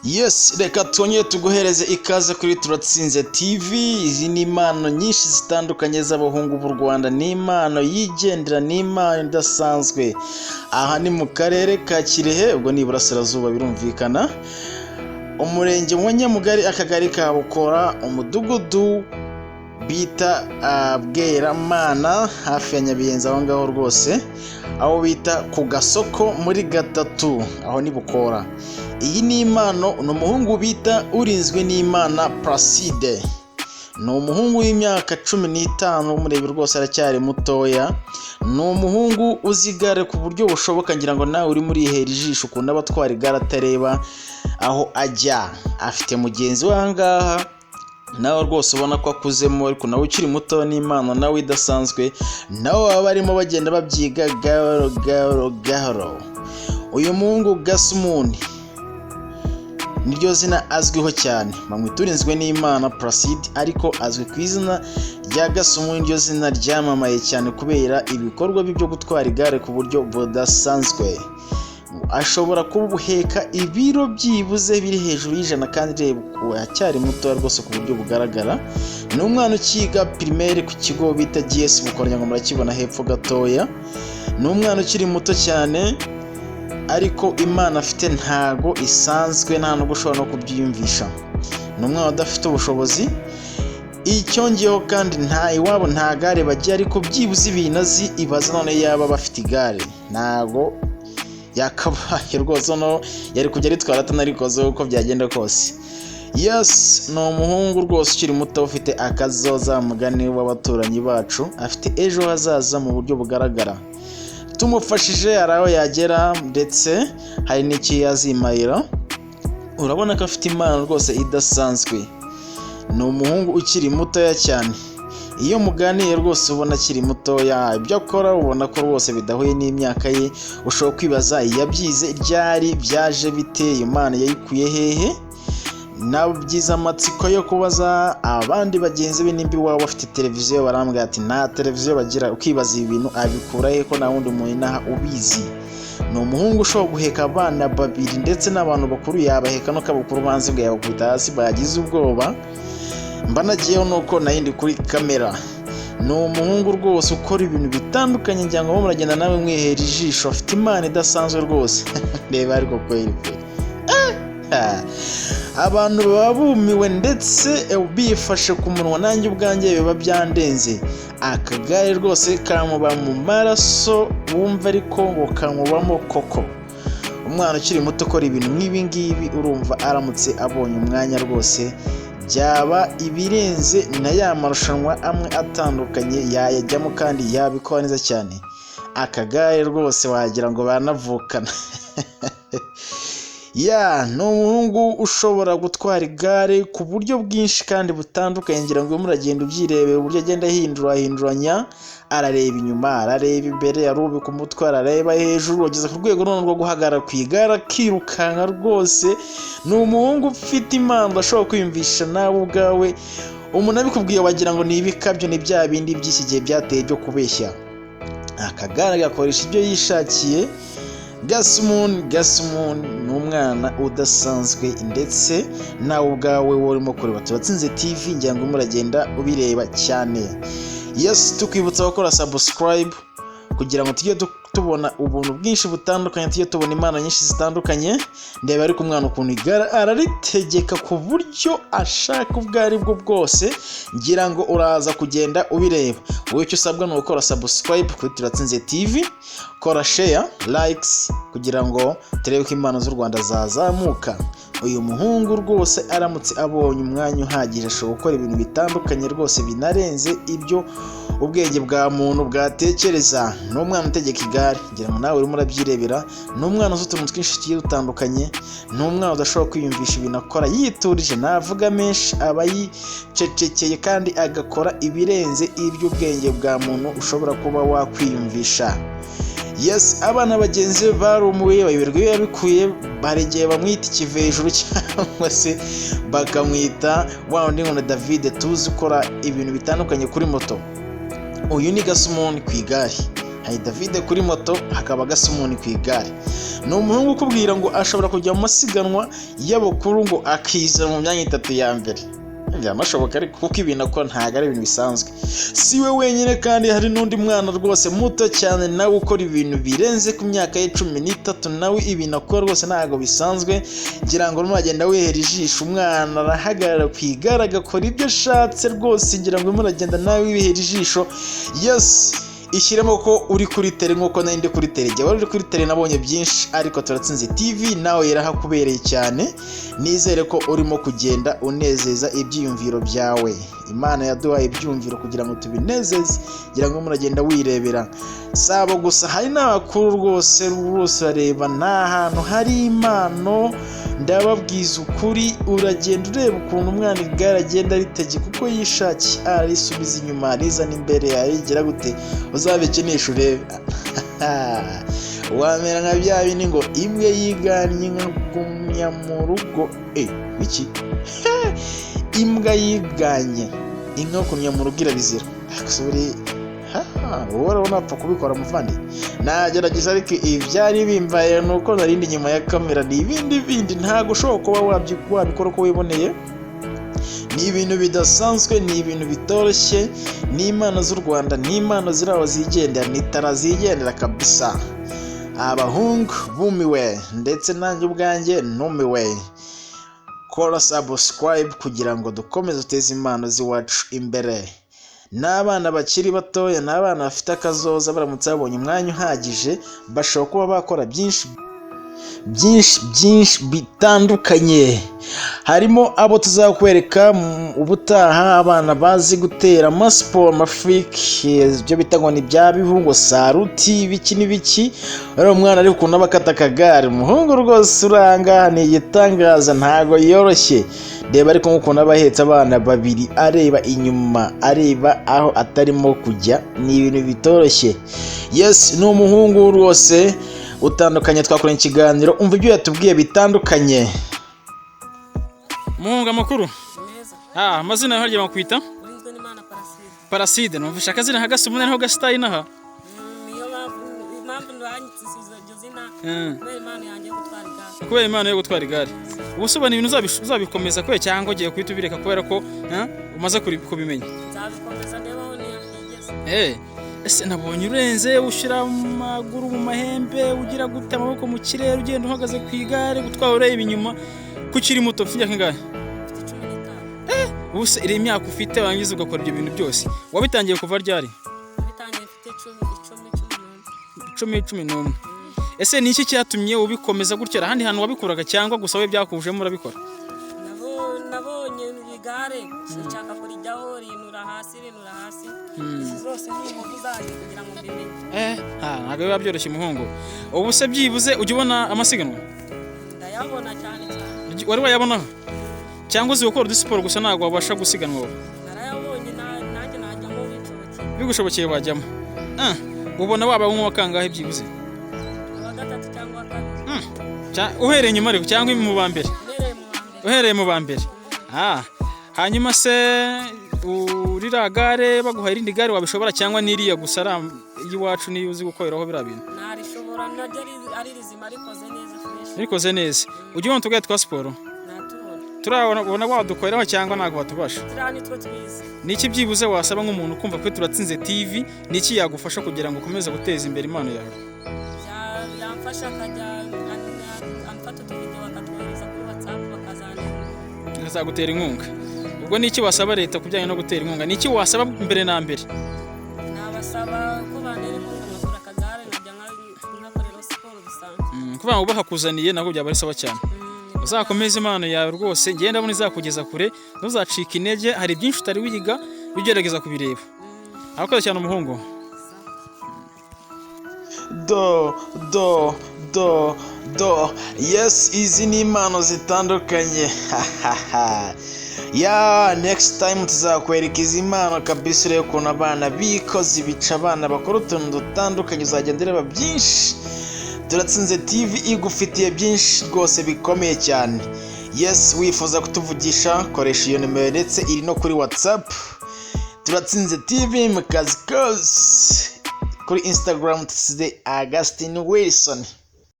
Yes, reka twongere tuguhereze ikaze kuri Turatsinze TV. Izi ni impano nyinshi zitandukanye z'abahungu b'u Rwanda, ni impano yigendera, ni impano idasanzwe. Aha ni mu karere ka Kirehe, ubwo ni iburasirazuba birumvikana, umurenge wa Nyamugari, akagari ka Bukora, umudugudu bita Bweramana, hafi ya Nyabiyenzi aho ngaho rwose, aho bita ku gasoko muri gatatu, aho ni Bukora. Iyi ni impano, ni umuhungu bita Urinzwe n'Imana Placide. Ni umuhungu w'imyaka 15, umurebe rwose aracyari mutoya. Ni umuhungu uzi igare ku buryo bushoboka, ngira ngo nawe urimo urihera ijisho ukuntu aba atwara igare atareba aho ajya. Afite mugenzi we aha ngaha, nawe rwose ubona ko akuzemo ariko nawe ukiri muto, n'impano nawe idasanzwe, nabo baba barimo bagenda babyiga gahoro gahoro gahoro. Uyu muhungu Gasumuni niryo zina azwiho cyane, bamwita Urinzwe n'Imana Placide, ariko azwi ku izina rya Gasumuni, niryo zina ryamamaye cyane kubera ibikorwa bye byo gutwara igare ku buryo budasanzwe. Ashobora kubuheka ibiro byibuze biri hejuru y'100, kandi reba aracyari muto rwose ku buryo bugaragara. Ni umwana ukiga primaire ku kigo bita GS Bukora, ngo murakibona hepfo gatoya. Ni umwana ukiri muto cyane, ariko impano afite ntago isanzwe, nta nubwo ushobora no kubyiyumvisha. Ni umwana udafite ubushobozi, icyongeyeho kandi nta iwabo nta gare bagira, ariko byibuze ibintu azi, ibaza none yaba bafite igare ntago yakabaye rwose, no yari kujya aritwara atanarikoze uko byagenda kose. Yes, ni umuhungu rwose ukiri muto ufite akazoza, mugani w'abaturanyi bacu, afite ejo hazaza mu buryo bugaragara. Tumufashije hari aho yagera, ndetse hari n'icyo yazimarira. Urabona ko afite impano rwose idasanzwe. Ni umuhungu ukiri mutoya cyane, iyo muganiye rwose ubona akiri mutoya, ibyo akora ubona ko rwose bidahuye n'imyaka ye. Ushobora kwibaza yabyize ryari, byaje bite, iyo mpano yayikuye hehe? Nagize amatsiko yo kubaza abandi bagenzi be nimba iwabo bafite televiziyo, barambwira ati nta televiziyo bagira. Ukibaza ibi bintu abikura he ko nta wundi muntu inaha ubizi? Ni umuhungu ushobora guheka abana babiri, ndetse n'abantu bakuru yabaheka, no kabukuru banze ngo yabakubita hasi bagize ubwoba. Mba nagiyeho nuko nayindi kuri kamera. Ni umuhungu rwose ukora ibintu bitandukanye, ngira ngo muragenda nawe mwihera ijisho, afite impano idasanzwe rwose. Reba ariko kweri kweri, abantu baba bumiwe ndetse bifashe ku munwa, nanjye ubwanjye biba byandenze. Akagare rwose kamuba mu maraso, wumva ariko ngo kamubamo koko. Umwana ukiri muto ukora ibintu nk'ibi ngibi, urumva aramutse abonye umwanya rwose byaba ibirenze, na ya marushanwa amwe atandukanye yayajyamo kandi yabikora neza cyane. Akagare rwose wagira ngo baranavukana. Ya, ni umuhungu ushobora gutwara igare ku buryo bwinshi kandi butandukanye, ngira ngo muragenda ubyirebera uburyo agenda ahindura ahinduranya, arareba inyuma, arareba imbere, arubika umutwe, arareba hejuru, ageze ku rwego none rwo guhagarara ku igare akirukanka rwose. Ni umuhungu ufite impano udashobora kwiyumvisha nawe ubwawe. Umuntu abikubwiye wagira ngo ni ibikabyo, ni bya bindi by'iki gihe byateye byo kubeshya. Akagare gakoresha ibyo yishakiye. Gasumuni, Gasumuni ni umwana udasanzwe, ndetse nawe ubwawe wowe urimo kureba Turatsinze TV, ngira ngo muragenda ubireba cyane. Yes, tukwibutsa gukora subscribe kugira ngo tujye tubona ubuntu bwinshi butandukanye, tujye tubona impano nyinshi zitandukanye. Ndeba ariko umwana ukuntu igare araritegeka ku buryo ashaka ubwo ari bwo bwose, ngira ngo uraza kugenda ubireba. Wowe icyo usabwa ni ugukora subscribe kuri Turatsinze TV, kora share, likes, kugira ngo turebe ko impano z'u Rwanda zazamuka. Uyu muhungu rwose aramutse abonye umwanya uhagije ashobora gukora ibintu bitandukanye rwose binarenze ibyo ubwenge bwa muntu bwatekereza. Ni umwana utegeka igare, ngira ngo nawe urimo urabyirebera. Ni umwana uzi utuntu twinshi tugiye dutandukanye, ni umwana udashobora kwiyumvisha ibintu akora yiturije, navuga menshi aba yicecekeye kandi agakora ibirenze iby'ubwenge bwa muntu ushobora kuba wakwiyumvisha. Yes, abana bagenzi be barumuye, bayoberwa iyo yabikuye. Hari igihe bamwita ikivejuru cyangwa se bakamwita wa wundi ngo ni David tuzi ukora ibintu bitandukanye kuri moto. Uyu ni Gasumuni ku igare. Hari David kuri moto, hakaba Gasumuni ku igare. Ni umuhungu ukubwira ngo ashobora kujya mu masiganwa y'abakuru ngo akiza mu myanya itatu ya mbere. Byanashoboka ariko, kuko ibintu akora ntabwo ari ibintu bisanzwe. Si we wenyine kandi, hari n'undi mwana rwose muto cyane nawe ukora ibintu birenze ku myaka ye 13. Nawe ibintu akora rwose ntabwo bisanzwe. Ngira ngo urimo uragenda wihera ijisho, umwana arahagarara ku igare agakora ibyo ashatse rwose. Ngira ngo urimo uragenda nawe wihera ijisho. Yes, ishyiremo ko uri kuri terrain nk'uko nari ndi kuri terrain. Igihe wari uri kuri terrain nabonye byinshi, ariko Turatsinze TV nawe yarahakubereye cyane. Nizere ko urimo kugenda unezeza ibyiyumviro byawe. Imana yaduhaye ibyiyumviro kugira ngo tubinezeze. Ngira ngo muragenda wirebera. Sabo gusa, hari n'abakuru rwose rwose. Bareba nta hantu hari impano, ndababwiza ukuri. Uragenda ureba ukuntu umwana igare agenda aritegeka uko yishakiye, arisubiza inyuma, arizana imbere, arigira gute. Uzabikinisha urebe, wamera nka bya bindi ngo imwe yigannye inka kumya mu rugo. Biki? Imbwa yiganye inka kumya mu rugo irabizira. Wowe urabona wapfa kubikora, muvandi? Nagerageza, ariko ibyari bimbaye ni uko narindi inyuma ya kamera, ni ibindi bindi. Ntabwo ushobora kuba wabikora uko wiboneye. Ni ibintu bidasanzwe, ni ibintu bitoroshye. Ni impano z'u Rwanda, ni impano ziri aho zigendera, ni tara zigendera kabisa. Abahungu bumiwe, ndetse nanjye ubwanjye numiwe. Kora subscribe kugira ngo dukomeze duteze impano z'iwacu imbere. N'abana bakiri batoya, ni abana bafite akazoza. Baramutse babonye umwanya uhagije, bashobora kuba bakora byinshi byinshi byinshi bitandukanye. Harimo abo tuzakwereka ubutaha, abana bazi gutera amasiporo, amafuriki, ibyo bita ngo ni bya bihu, ngo saruti, ibiki n'ibiki. Uriya umwana ari ukuntu aba akata akagare, umuhungu rwose uranga ni igitangaza, ntago yoroshye. Reba ariko nk'ukuntu aba ahetse abana babiri, areba inyuma, areba aho atarimo kujya, ni ibintu bitoroshye. Yes, ni umuhungu rwose utandukanye. Twakoranye ikiganiro, umva ibyo yatubwiye bitandukanye. Umuhungu, amakuru? Meza. Amazina yawe harya bakwita? Urinzwe n'Imana Paraside. Paraside, numvisha akazina kagasumu niho gasitayi inaha. Niyo mpamvu ndwanyitse iryo zina, kubera impano yanjye yo gutwara igare. Kubera impano yo gutwara igare. Ubu se ubona ibintu uzabikomeza kubera, cyangwa ugiye guhita ubireka kubera ko umaze kubimenya? Nzabikomeza ndebe aho nigeze. Ese nabonye urenze ushyira amaguru mu mahembe, ugira gute, amaboko mu kirere, ugenda uhagaze ku igare gutwara ureba inyuma, ko ukiri muto? Ufite imyaka ingahe? Mfite 15. Ubu se iri imyaka ufite warangiza ugakora ibyo bintu byose, wabitangiye kuva ryari? Nabitangiye mfite 10, 10, 11. 10, 11. Ese ni iki cyatumye ubikomeza gutya? Ahandi hantu wabikuraga, cyangwa gusa we byakujemo urabikora? Nabonye igare nshaka kurijyaho, rinura hasi, rinura hasi. Izi zose ni inkovu zanjye kugira ngo mbimenye. Ntabwo biba byoroshye, umuhungu. Ubu se byibuze ujya ubona amasiganwa? Ndayabona cyane cyane. Wari wayabonaho, cyangwa uzi gukora udusiporo gusa, ntabwo wabasha gusiganwa wowe? Narayabonye, nanjye najyamo binshobokeye. Bigushobokeye wajyamo. Ubona waba nk'uwa kangahe byibuze? Uwa gatatu cyangwa uwa kabiri. Uhereye inyuma ariko, cyangwa mu ba mbere? Mpereye mu wa mbere. Uhereye mu ba mbere. Hanyuma se urira gare baguha irindi gare wabishobora, cyangwa n'iriya gusa ari iyiwacu niyo uzi gukoreraho biriya bintu? Narishobora naryo ari rizima, rikoze neza, fresh. Rikoze neza. Ujya ubona utugare twa siporo? Natubona. Turabona wadukoreraho cyangwa ntabwo watubasha? Turiya nitwo twize. Ni iki byibuze wasaba nk'umuntu kumva kuri Turatsinze TV? Ni iki yagufasha kugira ngo ukomeze guteza imbere impano yawe? Yamfasha akajya amfata utuvidewo akatwohereza kuri WhatsApp, bakazandika. Azagutera inkunga. Ubwo ni iki wasaba leta ku bijyanye no gutera inkunga? Ni iki wasaba mbere na mbere? Nabasaba ko bantera inkunga nkagura akagare, nkajya nkakoreraho siporo bisanzwe. Kuvuga ngo bahakuzaniye nabwo byaba ari sawa cyane. Uzakomeze impano yawe rwose, ngenda ndabona izakugeza kure. Ntuzacike intege, hari byinshi utari wiga, ugerageza kubireba. Arakoze cyane umuhungu. Do do do do! Yes, izi ni impano zitandukanye. Ya, next time tuzakwereka izi mpano kabisa, urebe ukuntu abana bikoze ibica, abana bakora utuntu dutandukanye. Uzagenda ureba byinshi. Turatsinze TV igufitiye byinshi rwose bikomeye cyane. Yes, wifuza kutuvugisha, koresha iyo nimero, ndetse iri no kuri WhatsApp. Turatsinze TV mu kazi kose. Kuri Instagram, Turatsinze Augustin Wilson.